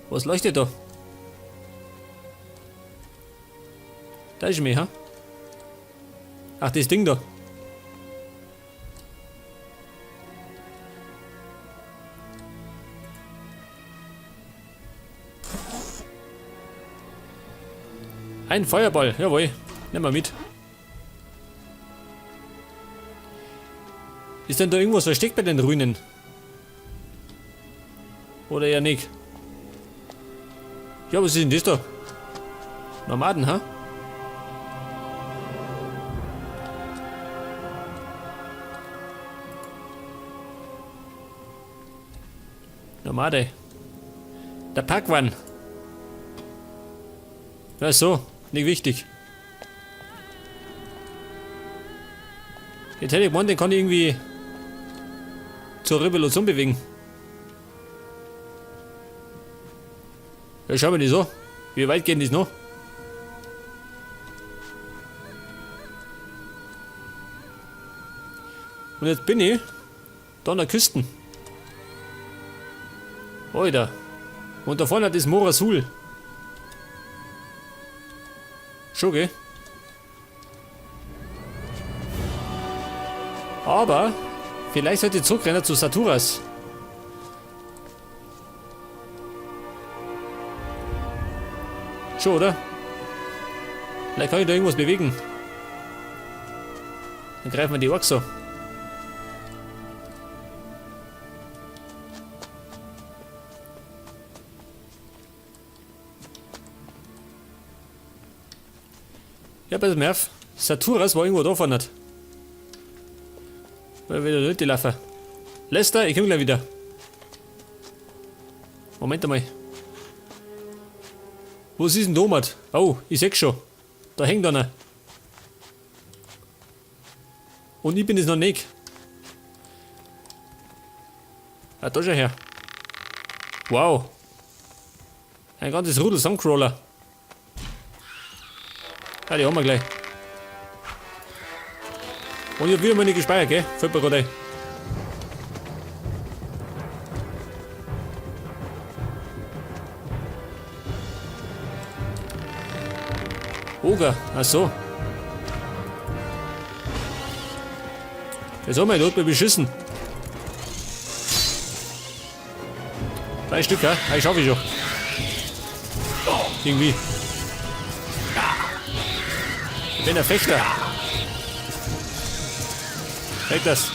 Was leuchtet da? Da ist mehr, ha? Ach, das Ding da. Ein Feuerball, jawohl. Nimm mal mit. Ist denn da irgendwas versteckt bei den Ruinen? Oder eher nicht? Ja, was ist denn das da? Nomaden, ha? Nomade. Der Pacwan. Ja, so. Nicht wichtig. Jetzt hätte ich gemeint, den kann ich irgendwie zur Revolution bewegen. Ja, schauen wir die so. Wie weit geht das noch? Und jetzt bin ich da an der Küste. Alter. Und da vorne hat das Morasul. Schon, gell? Aber vielleicht sollte ich zurückrennen zu Saturas. Schon, oder? Vielleicht kann ich da irgendwas bewegen. Dann greifen wir die Orks so. Ja, pass mal auf. Saturas war irgendwo da vorne. Weil wieder Leute laufen. Lester, ich komm gleich wieder. Moment einmal. Wo ist denn Domat? Oh, ich seh schon. Da hängt einer. Und ich bin es noch nicht. Ah, da schon her. Wow. Ein ganzes Rudel Sandcrawler. Ah, die haben wir gleich. Und ich hab wieder mal nicht gespeichert, gell? Fällt mir gerade ein. Oger, ach so. Jetzt haben wir ihn, der hat mich beschissen. 3 Stück, ja? Ich schaffe ich schon. Irgendwie. Ich bin der Fechter. Weg das.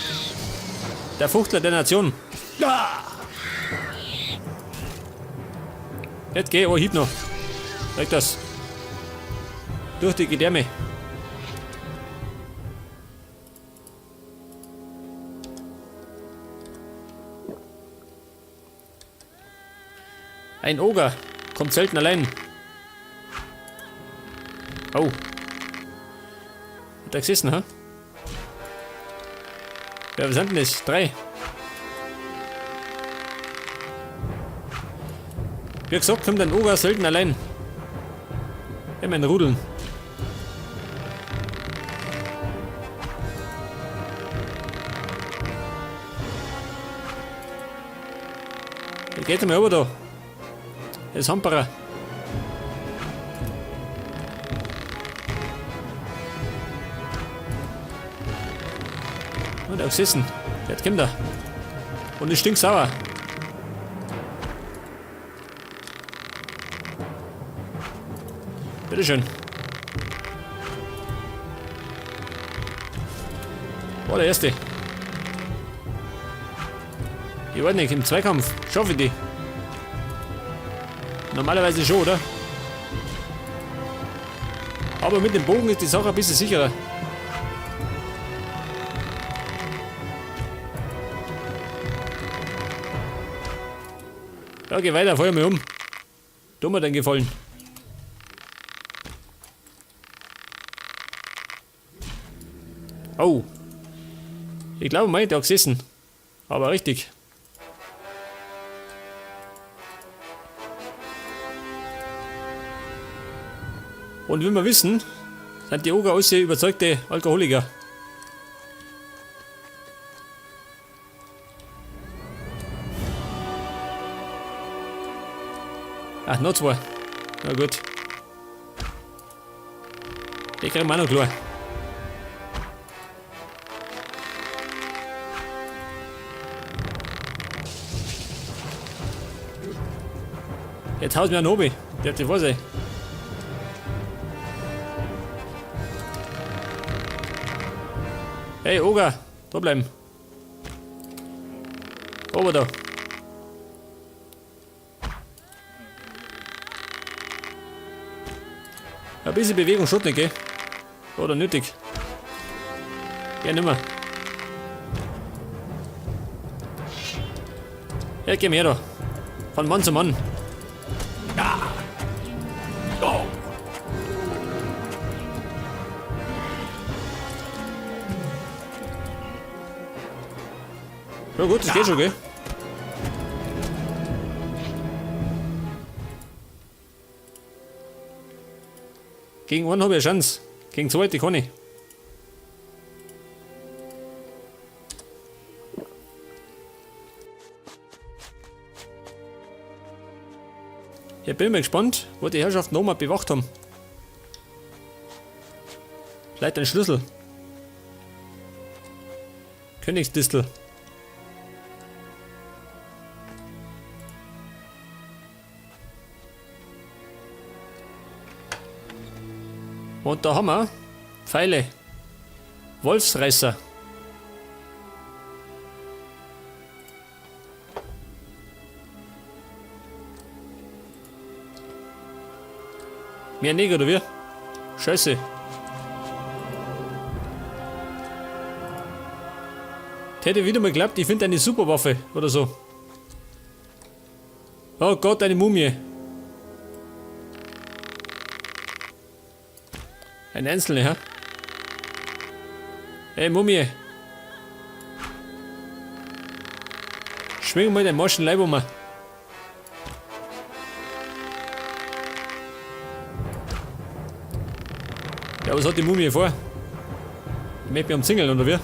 Der Fuchtler der Nation. Jetzt geh, oh, hieb noch. Weg das. Durch die Gedärme. Ein Oger kommt selten allein. Oh. Hat er gesessen, hä? Ja, was sind denn das? 3. Wie gesagt, kommt ein Oger selten allein. Immer in Rudeln. Wie geht's denn mal rüber da? Das ist Hamperer. Oh, der hat gesessen. Der hat Kinder. Und ist stinksauer. Bitteschön. War der erste. Ich weiß nicht, im Zweikampf schaffe ich die. Normalerweise schon, oder? Aber mit dem Bogen ist die Sache ein bisschen sicherer. Ja, geh weiter, feuer mich um. Tu mir den Gefallen. Oh. Ich glaube mal, der hat gesessen. Aber richtig. Und wie wir wissen, sind die Oger alles überzeugte Alkoholiker. Ach, noch zwei. Na gut. Die kriegen wir auch noch klar. Jetzt haut mir ein Hobby. Der hat die wahr sein. Hey, Oga, da bleiben. Ober da. Ein bisschen Bewegung schaut nicht, gell? Oder nötig. Ja, nimmer. Ja, geh mir da. Von Mann zu Mann. Ja gut, das geht schon, gell? Gegen einen habe ich eine Chance. Gegen zwei die kann ich. Ich bin mal gespannt, wo die Herrschaften nochmal bewacht haben. Vielleicht ein Schlüssel. Königsdistel. Und da haben wir Pfeile. Wolfsreißer. Mehr Neger, oder wie? Scheiße. Ich hätte wieder mal geglaubt, ich finde eine Superwaffe oder so. Oh Gott, eine Mumie. Ein Einzelner, hä? Hey, Mumie. Schwing mal den morschen Leib um. Ja, was hat die Mumie vor? Die möchte mich umzingeln, oder wie?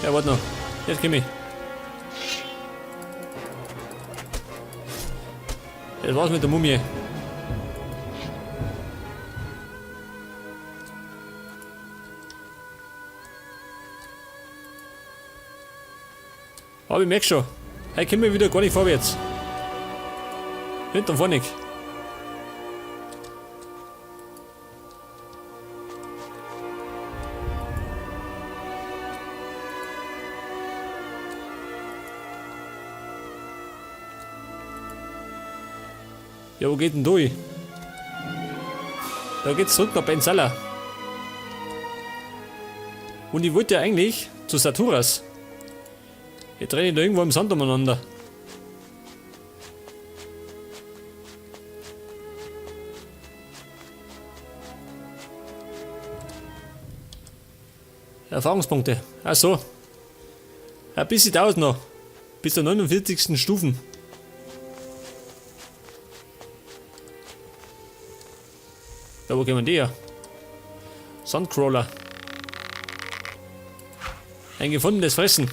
Ja, warte noch. Jetzt komm ich. Das war's mit der Mumie. Aber ich merk schon, heute kommen wir wieder gar nicht vorwärts. Hinten und vorne. Ja, wo geht denn durch? Da geht's zurück nach Benzala. Und ich wollte ja eigentlich zu Saturas. Ich renne da irgendwo im Sand umeinander. Erfahrungspunkte. Ach so. Ein bisschen dauert noch. Bis zur 49. Stufen. Da, wo gehen wir die her? Sandcrawler. Ein gefundenes Fressen.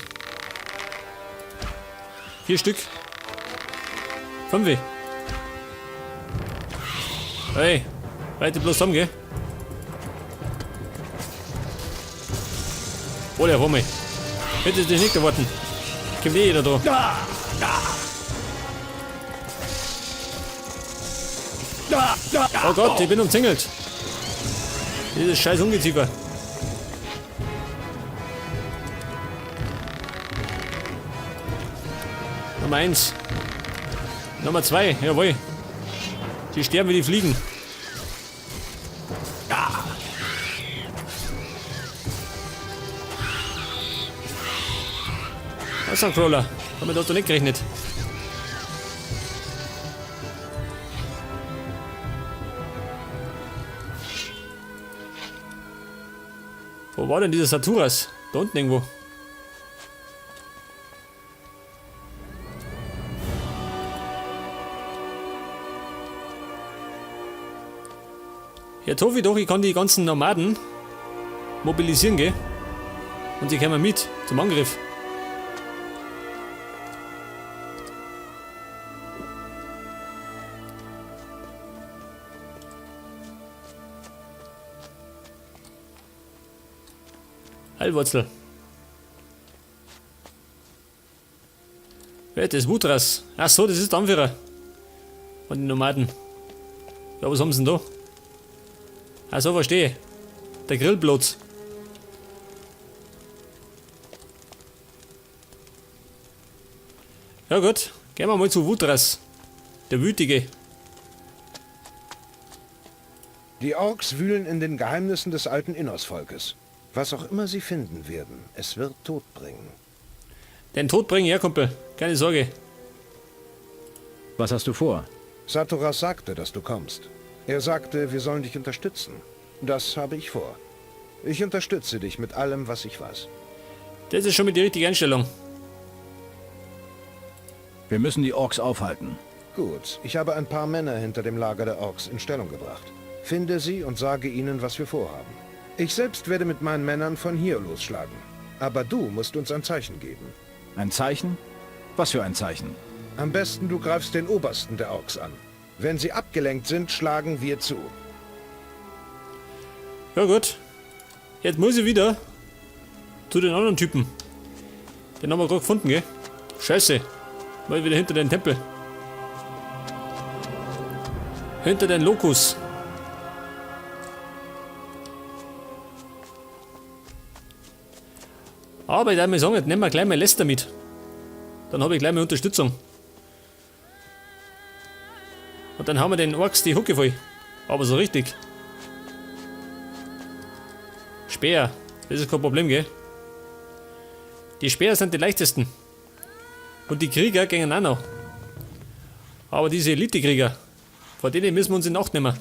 4 Stück. 5. Hey, weiter bloß zusammen, gell? Oh, der Wumme. Hätte dich nicht erwarten. Kommt eh jeder da. Oh Gott, ich bin umzingelt. Dieses scheiß Ungeziefer. Nummer 1. Nummer 2, jawohl. Die sterben wie die Fliegen. Was ist ein Crawler? Damit hast du nicht gerechnet. Wo war denn dieser Saturas? Da unten irgendwo. Ja, Tofi doch, ich kann die ganzen Nomaden mobilisieren, gell? Und die kommen mit zum Angriff. Heilwurzel. Wer ist das? Wutras. Ach so, das ist der Anführer. Von den Nomaden. Ja, was haben sie denn da? Ach so, verstehe. Der Grillplatz. Ja gut, gehen wir mal zu Wutras. Der Wütige. Die Orks wühlen in den Geheimnissen des alten Innos-Volkes. Was auch immer sie finden werden, es wird Tod bringen. Den Tod bringen, ja Kumpel. Keine Sorge. Was hast du vor? Saturas sagte, dass du kommst. Er sagte, wir sollen dich unterstützen. Das habe ich vor. Ich unterstütze dich mit allem, was ich weiß. Das ist schon mit die richtige Einstellung. Wir müssen die Orks aufhalten. Gut, ich habe ein paar Männer hinter dem Lager der Orks in Stellung gebracht. Finde sie und sage ihnen, was wir vorhaben. Ich selbst werde mit meinen Männern von hier losschlagen. Aber du musst uns ein Zeichen geben. Ein Zeichen? Was für ein Zeichen? Am besten du greifst den Obersten der Orks an. Wenn sie abgelenkt sind, schlagen wir zu. Ja gut. Jetzt muss ich wieder zu den anderen Typen. Den haben wir gerade gefunden, gell? Scheiße. Mal wieder hinter den Tempel. Hinter den Lokus. Aber ich darf mir sagen, jetzt nehmen wir gleich mal Lester mit. Dann habe ich gleich mal Unterstützung. Und dann haben wir den Orks die Hucke voll. Aber so richtig. Speer. Das ist kein Problem, gell? Die Speer sind die leichtesten. Und die Krieger gehen auch noch. Aber diese Elite-Krieger, vor denen müssen wir uns in Acht nehmen.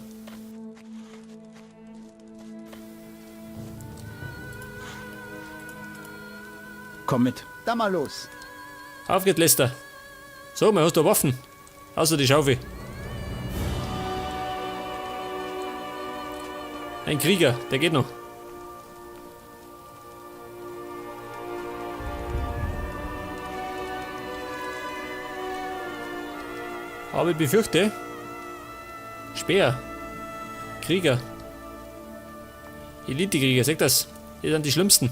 Komm mit. Da mal los. Auf geht's, Lester. So, mal hast du Waffen. Außer die Schaufel. Ein Krieger, der geht noch. Aber ich befürchte, Speer, Krieger, Elite-Krieger, seht das? Die sind die schlimmsten.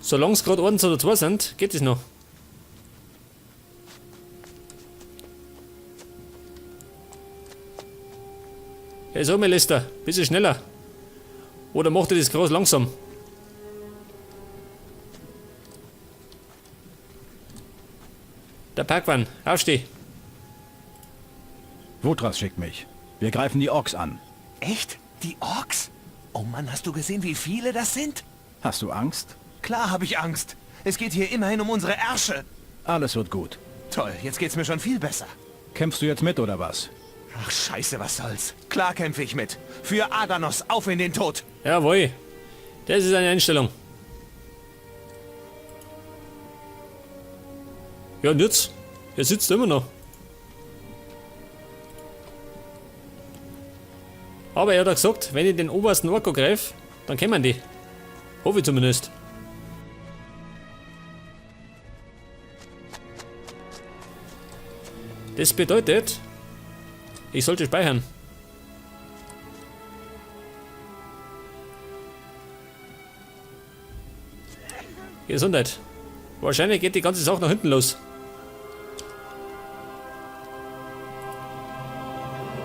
Solange es gerade eins oder zwei sind, geht es noch. Hey, sag mal, Lester, bisschen schneller. Oder macht ihr das groß langsam? Der Parkwan, aufsteh. Wutras schickt mich. Wir greifen die Orks an. Echt? Die Orks? Oh Mann, hast du gesehen, wie viele das sind? Hast du Angst? Klar habe ich Angst. Es geht hier immerhin um unsere Ärsche. Alles wird gut. Toll, jetzt geht's mir schon viel besser. Kämpfst du jetzt mit oder was? Ach scheiße, was soll's. Klar kämpfe ich mit. Für Adanos, auf in den Tod. Jawohl. Das ist eine Einstellung. Ja, und jetzt? Er sitzt immer noch. Aber er hat auch gesagt, wenn ich den obersten Ork greife, dann kommen die. Hoffe ich zumindest. Das bedeutet, ich sollte speichern. Gesundheit. Wahrscheinlich geht die ganze Sache nach hinten los.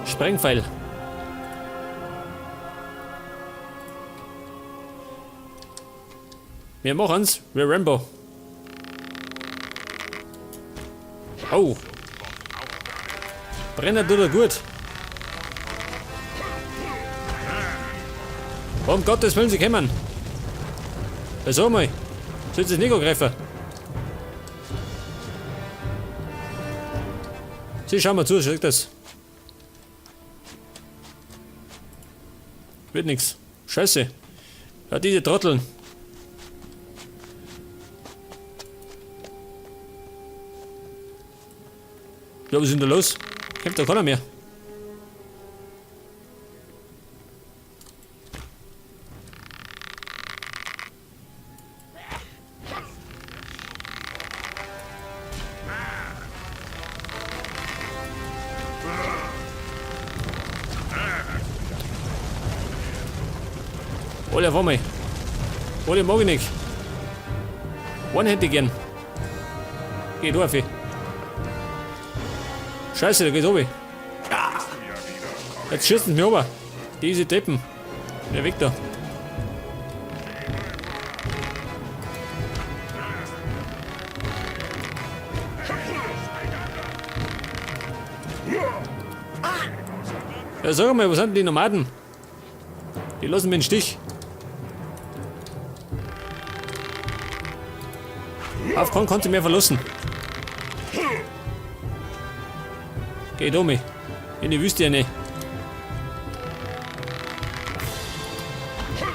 Sprengpfeil. Wir machen's wie Rambo. Oh. Brenner tut er gut. Um Gottes Willen, sie kommen. Wieso mal? Soll sie nicht angreifen? Sie schauen mal zu, schau das. Wird nix. Scheiße. Ja, diese Trotteln. Ja, was ist denn da los? Kämpft da keiner mehr. Alle auf einmal. Alle mag ich nicht. Einen hätte ich gern. Geh du auf. Scheiße, da geht's runter. Jetzt schießen sie mich runter. Diese Deppen. Der weg da. Ja, sag mal, wo sind denn die Nomaden? Die lassen mich im Stich. Auf keinen kannst du mehr verlassen. Geh da mal. In die Wüste rein.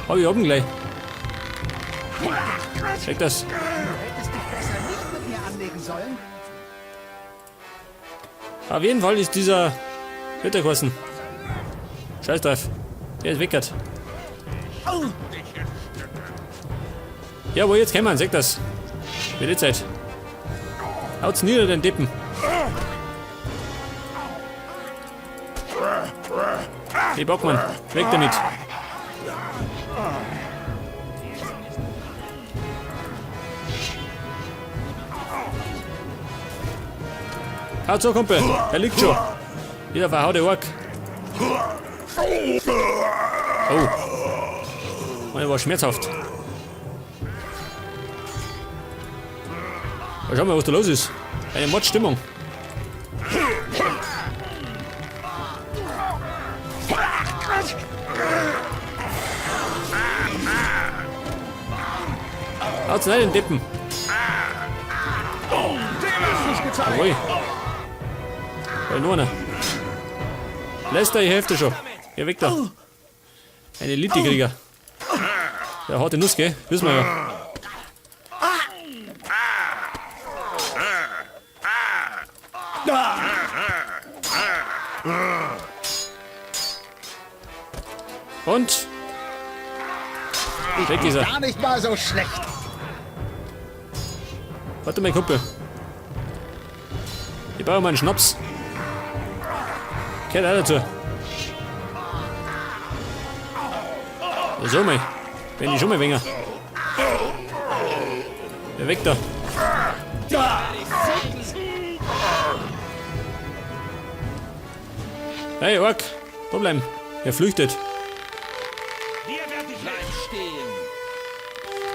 Hab ich oben gleich. Check das. Du hättest dich besser nicht mit mir anlegen sollen. Auf jeden Fall ist dieser Ritterkosten. Scheiß drauf. Der ist weggert. Ja, wo jetzt kommen, sag das. Wird die Zeit. Haut's nieder, den Deppen. Hey Bockmann, weg damit. Haut so, Kumpel. Er liegt schon. Wieder verhaute Ork. Oh. Meine war schmerzhaft. Schau mal, was da los ist. Eine Mordstimmung. Haut's rein, den Deppen. Jawohl. Da nur einer. Lester, die Hälfte schon. Geh weg da. Ein Elite-Krieger. Der haut die Nuss, gell? Wissen wir ja. Und? Weg ist er. Gar nicht mal so schlecht. Warte mal, Kumpel. Ich brauche mal einen Schnaps. Gehört auch dazu. Ja, so mal. Bin ich schon mal wenger. Ja, weg da. Hey, Ork. Da bleiben. Er flüchtet.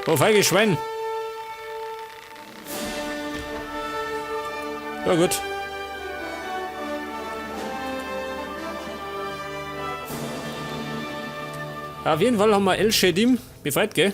Oh, feige Schwein. Ja, gut. Auf jeden Fall haben wir El Shedim befreit, gell?